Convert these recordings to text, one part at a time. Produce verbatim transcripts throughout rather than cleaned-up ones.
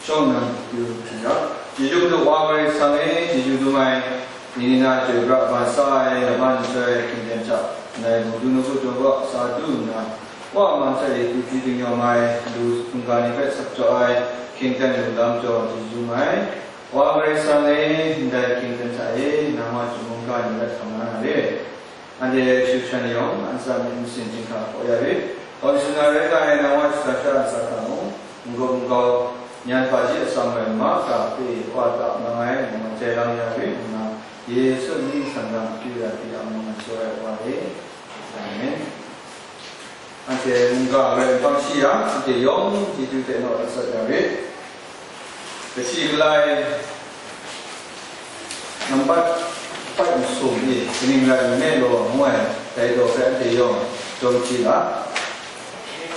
Shawng nnan du hkri ra. Chyeju du wa Karai Kasang e, chyeju dum ai, ni ni na chyoi pra ban sa ai, laban chyoi ai hkying ten hta, ndai mungdu nawku jaw kaw sa du nna, wa man hta e tu hpyi dingnyawm ai, lu hkungga ni hpe sak jaw ai, hkying ten lu lam jaw chyeju dum ai. Wa Karai Kasang e, ndai hkying ten hta e, nang wa chyum mungga ni rat hkam na na re. Anhte shu shan yawng, an tsa myit masin chyinghka hkaw ya rit. Kawn tsun na rai nga ai, nang wa shada sha ntsa hta mung, n-gup n-gau, nyan hpaji atsam rai nma hkra, hpe wa ta mang ai, nang wa jai lang ya rit nna, Yesu mying n san dang, akyu ya hpyi ang nang wa jaw ai wa e. Amen. Anhte mungga arai n hpang shi yang, anhte yawng chyeju hte naw lat sat ya rit. Kashi kalai nambat pat masum ni kaning rai nme law ngu ai dai daw hpe anhte yawng jawm hti ga.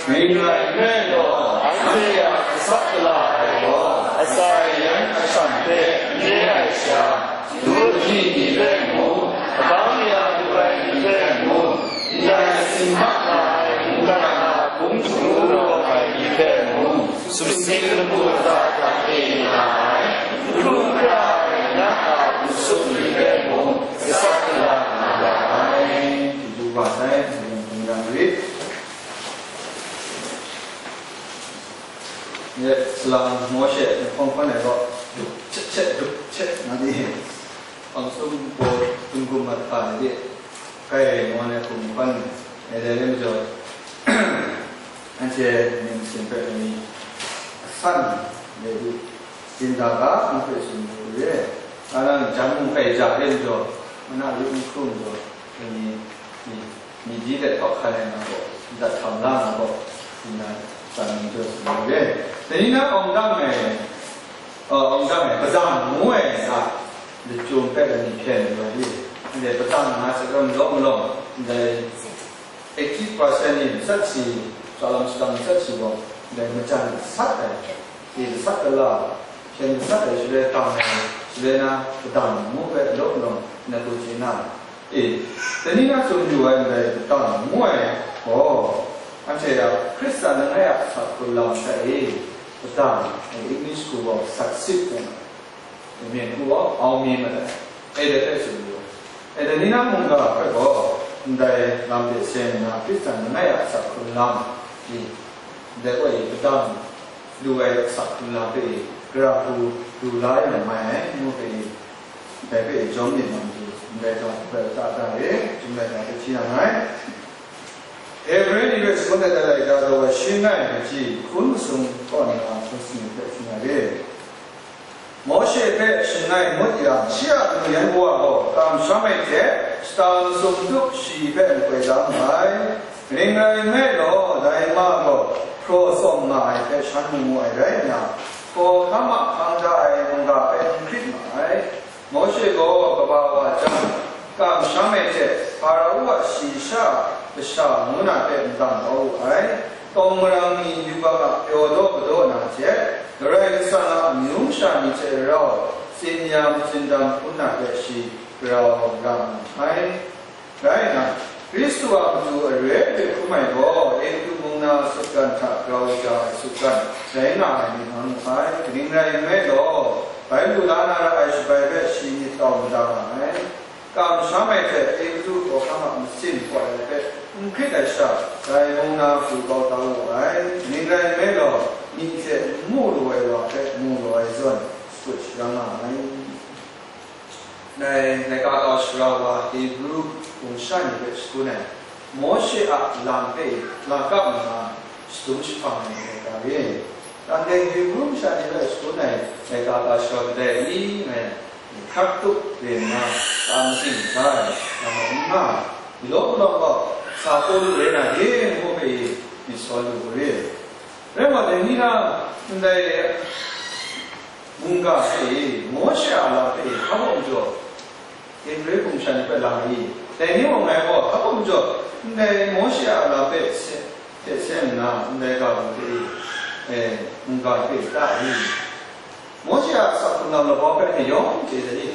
Kaning rai nme law, anhte a gasat gala ai gaw, asai yan ashan hpe n re ai sha, Dut ni ni hpe mung, abang ya lu ai ni hpe mung, ndai sin mak nga ai mungdan a hpung shingkung rawng ai ni hpe mung, sumsing lamu lata hta e nga ai, n hkra ai na a hpung sup ni hpe mung, gasat gala nga ra ai. Chyeju wa sai, hpung yang rit. Nye salang Mawshe hpawng hkan ai gaw, dup chet chet, dup chet, nga di. Hpang sum baw hpung gum mat hka ai de, kai rai ngu ai hkum hkan ai de, rai majaw, anhte myit masin hpe lani asan de du, dinda ga, n hpe tsun de du re, a nang jan mung kai ja de majaw, mana lut n hkrum majaw, lani ni, ni di let hkawk hkan ai nga gaw, dat htam la nga gaw, ni na tsan myit jaw tsun de re. Dai ni na awng dang ai, Awng dang e, padang ngu ai a, lachyum hpe lani hpyen lu ai ni, ndai padang nga hte ram lawm malawm, ndai eighty percent ni matsat si, tsalam sadang matsat si gaw, ndai majan gasat ai, si gasat gala, hpyen gasat ai shaloi tang ai, shaloi na padang ngu hpe law malawm, na tu chye na, E, dai ni na tsun yu ai ndai padang ngu ai gaw, anhte a Hkristan langai a asak hkrun lam hta e, padang, e, English hku gaw saksit ngu ai, myen hku gaw အောင်မြင် mat ai, e, dai hpe tsun yu ai. E, dai ni na mungga hpe gaw, ndai lam de seng nna Hkristan langai a asak hkrun lam, e, ndai gaw e padang lu ai asak hkrun lam hpe e, gara hku lu la ai lam mai ai, ngu hpe e, Dai hpe jawm myit nang di, ndai ga hpe ta da e, chyum laika hpe hti na ai. Hebre ni hpe shangun ai laika daw ai shi ngai ai hpaji, hkun masum kaw nna hkun sumsing hpe hti na re. Mawshe hpe shangai ngut yang, shi a kanu yan wa gaw kamsham ai hte, shata masum tup shi hpe makoi da mu ai. Kaning rai nme law, dai ma gaw hpraw tsawm nga ai hpe shan mu mu ai rai nna, hkawhkam a hkang da ai mungga hpe n hkrit ma ai. Mawshe gaw kaba wa jang, kamsham ai hte Hparaw a shayi sha a kasha ngu na hpe ndang kau wu ai. Tawng marang mi yubak a pyaw daw kadaw na hte, Karai Kasang a amyu masha ni hte rau tsin ya matsin dam hkrum na hpe shi grau ra nga ai. Rai nna, Hkristu a matu are hpe hkrum ai gaw, Egutu mung na sutgan hta grau ja ai sutgan rai nga ai myit nga mu ai. Kaning rai nme law, bai lu la na ra ai shabai hpe shi myit tau mada nga ai. Kamsham ai hte Egutu hkawhkam a matsin pawt ai hpe n hkrit ai sha, dai mung na hku kau da wu ai. Kaning rai nme law, myi hte n mu lu ai wa hpe mu lu ai zawn, shakut sharang nga ai. Dai laika kau sara wa Hebru gumsha ni hpe shagun ai, Mawshe a lam hpe lakap nna shadum jahpang ai laika re. Tang dai Hebru masha ni hpe shagun ai laika kau sara kadai i ngai hkrak tup re nna, ta masin sa ai, nang n nga ai, galaw galaw gaw, sa Pawlu rai na re ngu hpe i myit sawn lu u re. Rai wa dai ni na, ndai mungga hpe i, Mawshe a lam hpe i, hpa majaw, Hebre gumsha ni hpe lang i, dai ni mung ngai gaw, hpa majaw, ndai Mawshe a lam hpe se, hte se nna, ndai ga hpe i, e, mungga hpe i ta i. Mawshe a asak hkrung lam labau hpe anhte yawng chye sai i,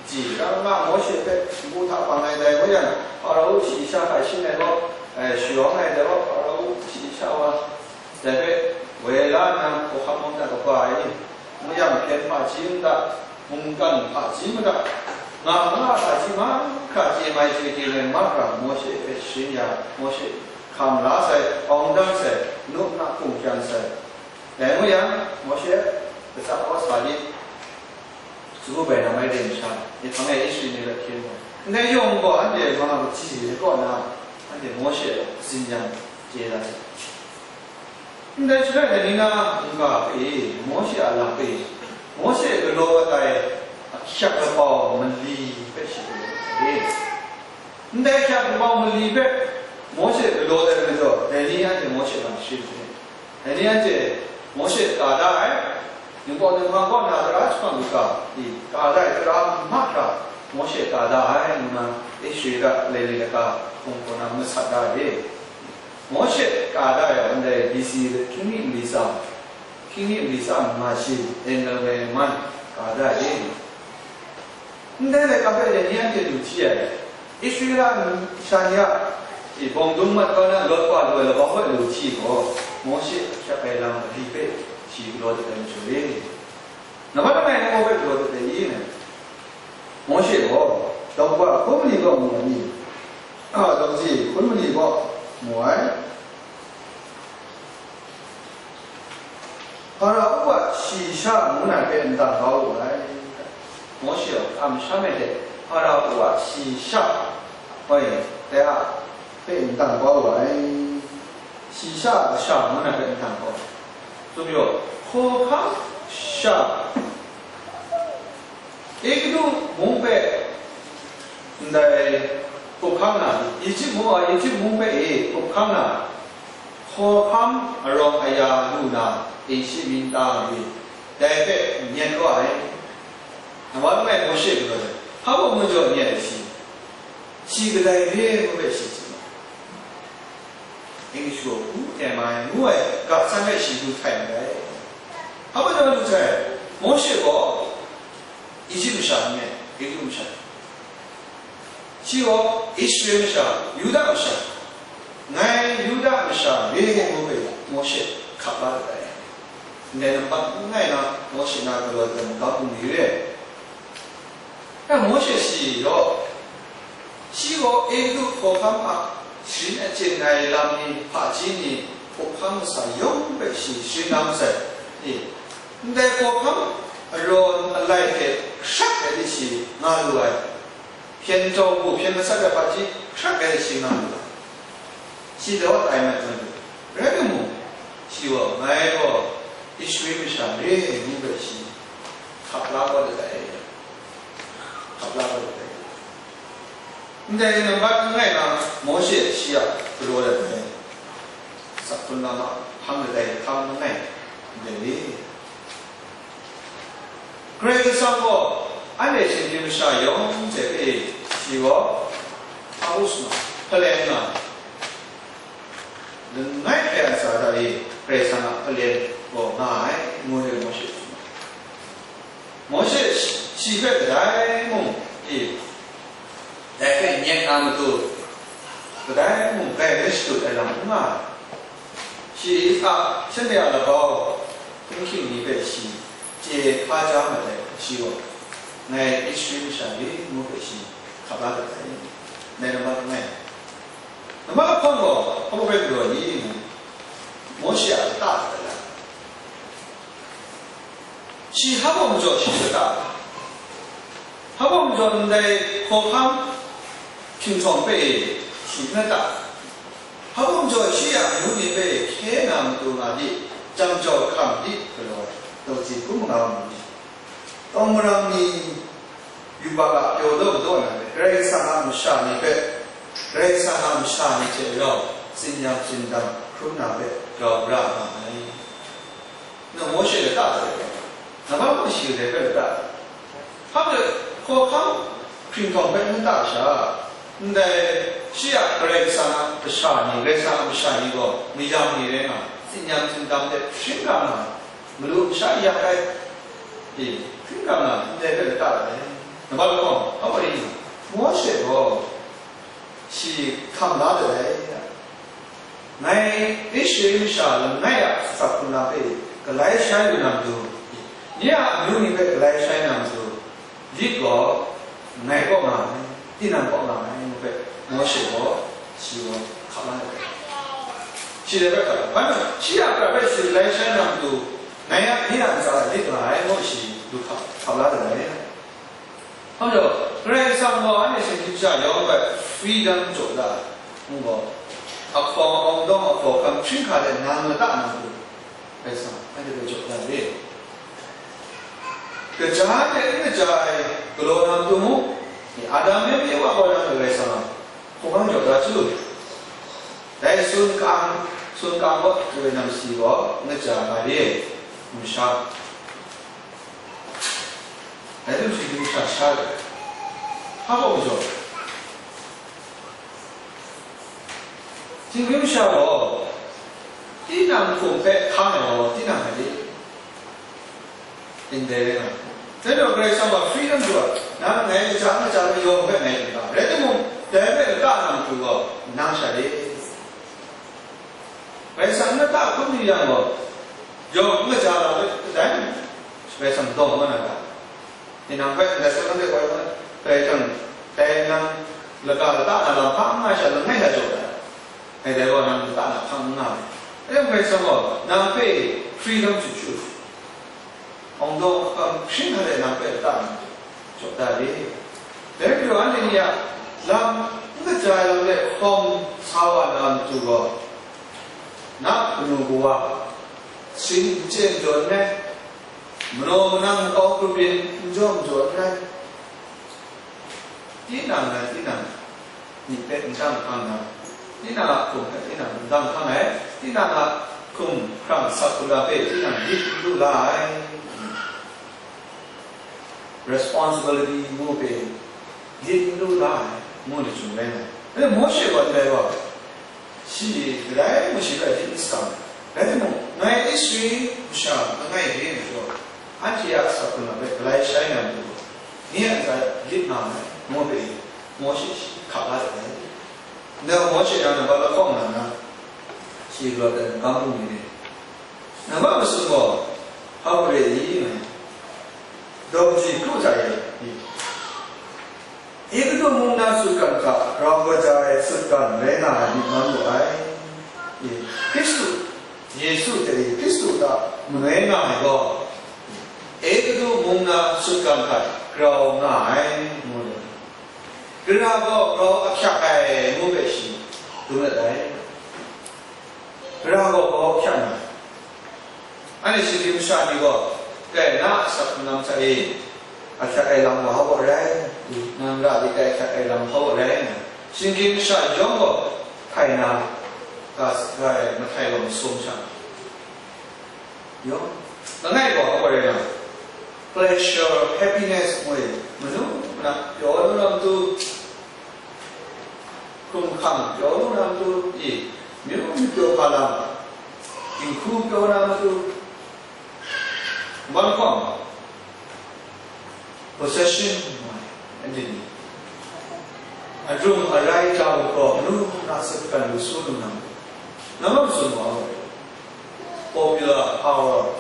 ji ra nga Mawshe hpe ngu hta bang ai dai gaw yang, Hparaw shayi sha hkai shin ai gaw, e, shayawng ai dai gaw, Hparaw shayi sha wa, dai hpe woi la nna, hkawhkam mung hta kaba ai ni, Yang hpyen hpaji mada, mungkan hpaji mada, nga nga hpaji mahkra chye mai chye chye ai mahkra Mawshe hpe sharin ya, Mawshe hkam la sai, awng dang sai, nu na hkum kyan sai. Dai ngu yang, Mawshe latsak kawsa ni, sagu bai na mai re masha, ni hpang e Israel ni rai hpyen ai. Ndai yawng gaw anhte ma kaji ai kaw na, anhte Mawshe a tsin yan chye la sai. Ndai shaloi dai ni na n-ga hpe, Mawshe a lam hpe, Mawshe galaw ai ahkyak lapau mali hpe shi galaw ai. Ndai ahkyak lapau mali hpe Mawshe galaw ai majaw, dai ni anhte Mawshe lam shim ai. Dai ni anhte Mawshe ka da ai, ningpawt ninghpang kaw na tara jahpang kaga, i, ka da ai tara mahkra Mawshe ka da ai, ngu na Israela lailai laga hpung hkaw na masat da ai. Mawshe ka da ai ndai B C hkying mi nli tsa, hkying mi nli tsa nga shi, N L Y man ka da ai. Ndai laika hpe dai ni anhte lu hti ai. Israela masha ni a, i, bawng dung mat kau na lawt wa lu ai labau hpe lu hti gaw, Mawshe a hkyak ai lam mali hpe shi galaw dat ai majaw e. Nambat langai ngu hpe galaw dat ai i? Mawshe gaw, daw wa hkun mali gaw mu ai ni? A, daw ji hkun mali gaw mu ai. Hpara-u a shi sha ngu na hpe n dang kau wu ai. Mawshe gaw kamsham ai hte Hpara-u a shi sha, hoi, dai a hpe n dang kau wu ai. Shi sha a kasha ngu na hpe n dang kau. Tsun yaw, hkawhkam sha, Egutu mung hpe ndai hkawhkam na, Egutu mung a, Egutu mung hpe e hkawhkam na, hkawhkam arawng aya lu na, Egutu myit ta mi, dai hpe n nyet kau ai. Nambat langai Mawshe gaw, hpa bawng majaw n nyet ai shi, shi kadai re ngu hpe shi tsun ai. Egutu hku e mai ngu ai ga san hpe shi du htai ndai. Hpa majaw du htai? Mawshe gaw Egutu masha n rai, Egutu masha. Shi gaw Israel masha, Yuda masha, ngai Yuda masha re ngu hpe Mawshe hkap la dat ai. Ndai nambat langai na Mawshe na galaw dat ai magam bungli re ai. E, Mawshe shi gaw, shi gaw Egutu hkawhkam a sharin achyin ai lam ni, hpaji ni, hkawhkam masha yawng hpe shi sharin na masai. E, ndai hkawhkam arawn alai hte hkrak ai de shi nga lu ai. Hpyen taw bu hpyen matsat ai hpaji hkrak ai shi nga lu ai. Shi lawt ai mat mat lu. Rai timung, shi gaw, ngai gaw Israel masha re ngu hpe shi hkap la kau dat ai. Hkap la kau dat ai. Ndai nambat langai na Mawshe shi a galaw dat ai. Sak hpun lam a hpang dat ai hkam langai ndai ni. Karai Kasang gaw anhte shinggyim masha yawng hte hpe shi gaw hpa u suna, hpalen nga, langai hkrai a ntsa hta e Karai Kasang a hpalen gaw nga ai, ngu ai Mawshe tsun ai. Mawshe shi hpe kadai mung, e, dai hpe nyet na matu, kadai mung grai hpe shadut ai lam n nga ai. Shi a shanhte a labau hpung hkying ni hpe shi chye hkaja mat ai, shi gaw, ngai Israel masha re ngu hpe shi hkap la dat ai, ngai nambat langai. Nambat lahkawng gaw hpa hpe galaw ai? Mawshe a lata hpe la. Shi hpa bawng majaw shi lata, hpa bawng majaw ndai hkawhkam hpinghkawng hpe shi lata, hpa bawng majaw shi a amyu ni hpe hkye na matu nga di, jam jau hkam di galaw ai, daw ji hkrum nga wa mu ni? Tawng marang ni yubak a pyaw daw kadaw na hpe, Karai Kasang a masha ni hpe, Karai Kasang a masha ni hte rau tsin-yam tsindam hkrum na hpe grau ra nga ai. Na Mawshe lata hpe, na hpa mung shi kadai hpe lata? Hpa hpe hkawhkam hpinghkawng hpe n lata sha, ndai shi a Karai Kasang a masha ni, Karai Kasang a masha ni gaw mayam ni rai nga, tsin-yam tsindam hte sharin ra nga, malu masha yak ai, e, hkring hkram na ndai hpe lata ai. Nambat lahkawng, hpa rai nna, Mawshe gaw shi hkam la dat ai. Ngai Israel masha langai a atsap hpung na hpe galai shai lu na matu, Ya amyu ni hpe galai shai na matu, lit gaw ngai kaw nga ai, tinang kaw nga ai ngu hpe, Mawshe gaw shi gaw hkap la ai. Shi dai hpe hkap la, bai hpe shi a prat hpe shi galai shai na matu, ngai a, ni a ntsa e lit nga ai ngu shi du hkap, hkap la ai. Hpa majaw, Karai Kasang gaw anhte shinggyim sha yawng hpe freedom jaw da ai, ngu gaw, ahkawng awng dawng ahkaw hkam hpring hka de nang lata na matu, Karai Kasang anhte hpe jaw da re. Kaja hte n kaja ai galaw na matu mu, Adam me Ewa gaw nang Karai Kasang a hkungga jaw da chyu. Dai sun ka-ang, sun ka-ang kaw chyu ai namsi gaw n kaja nga re, masha. Dai hte mung shinggyim sha sha ai. Hpa gaw majaw, shinggyim sha gaw, tinang hkum hpe hkang ai gaw, tinang hte indai rai nga. Dai gaw Karai Kasang gaw freedom du ai, nang ngai kaja n kaja ai yawng hpe ngai n ga. Rai timung, dai hpe lata na matu gaw, nang sha re. Karai Kasang n lata hkrum ni yang gaw, yawng n kaja lam hpe kadai Karai Kasang dawng nga na ta? Tinang hpe ndai hkrum hte woi hkrum, Karai Kasang, dai nang lata lata na lam hpa n nga sha, langai la jaw ai. Ngai dai gaw nang lata na hpa n nga ai. Dai Karai Kasang gaw nang hpe freedom to choose. Awng dawng ahkam hpring hta de nang hpe lata na jaw da re. Dai majaw anhte ni a lam n kaja ai lam de hkawm sa wa na matu gaw, na kanu kawa, sin n chye n jaw n rai, manaw manang makau grup yin n jaw n jaw n rai. Tinang rai tinang, myit hpe n dang hkang ai, tinang a hkum hpe tinang n dang hkang ai, tinang a hkum hkrang sak hkrum ai hpe tinang lit n lu la ai. Responsibility ngu hpe lit n lu la ai, ngu ni chyum rai nga ai. Mawshe gaw ndai wa, shi kadai mung shi hpe lit n sa ai. Rai timung, ngai Israel masha langai re ai majaw, anhte a asak hkrung hpe galai shai na matu gaw, ni a ntsa e lit nga ai, ngu hpe Mawshe shi hkap la ai. Nang Mawshe na nambat lahkawng na na, shi galaw ai, nang bungli ni, nambat masum gaw, hpa hpare i, ngai dawng ji kru hta e, Egutu mung na sutgan hta grau kaja ai sutgan rai nga ai myit man mu ai. Hkristu, Yesu hte Hkristu hta manoi nga ai gaw, Egutu mung na sutgan hta grau nga ai, ngu ai. Gara gaw grau ahkyak ai ngu hpe shi dum let ai. Gara gaw grau ahkyak nga ai. Anhte shinggyim masha ni gaw, kai na a asak hkrung hta e ahkyak ai lam wa hkau rai, nang ra de kai ahkyak ai lam hkau rai nna, shinggyim masha yawng gaw hkai na, ga saga ai mahtai wa masum sha, yawng langai gaw hkau rai na, pleasure, happiness ngu ai, manu mana pyaw lu na matu, hkrum hkang pyaw lu na matu, i, myu myu pyaw hpa lam, dinghku pyaw na matu, Malhkawng, possession, anhte ni adrung arai ja hkraw manu na sutgan lu su lu na, namau sum wa ai, popular power,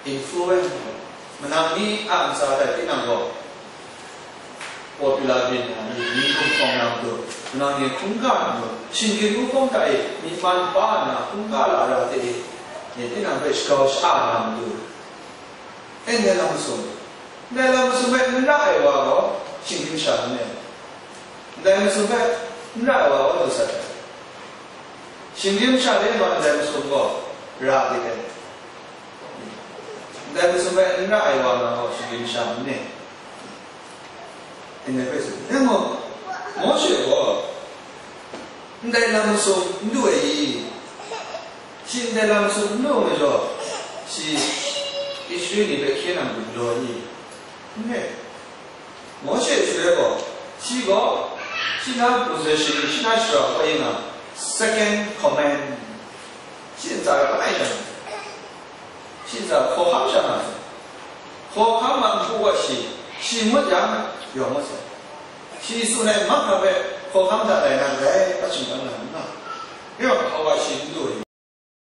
influence, manang ni a ntsa hta tinang gaw, popular byin na, myit ni hkungkawng na matu, manang ni hkungga na matu, shinggyim hkungga hta e myit man pa na hkungga lara hte e, tinang hpe shagau sha na matu, e ndai lam masum, ndai lam masum hpe n ra ai wa gaw, shinggyim sha n rai. Ndai masum hpe n ra ai wa gaw, lu sat ai. Shinggyim sha de ma ndai masum gaw, ra lit ai. Ndai masum hpe n ra ai wa nga gaw, shinggyim sha n rai. Ndai hpe tsun, dai mung, Mawshe gaw ndai lam masum n du ai i? Shi ndai lam masum n du ai majaw, shi Israel ni hpe hkye nang lu law i? N rai. Mawshe shaloi gaw, shi gaw, shi na position, shi na shara hkawhkam nga, second command, shi ntsa e pangai sha nga, shi ntsa hkawhkam sha nga sai. Hkawhkam ma npu gaw shi, shi ngut yang, yawng ngut sai. Shi tsun ai mahkra hpe hkawhkam hta lai na ndai, a shingkang na n nga. Rai wa, hpa wa shi n du ai.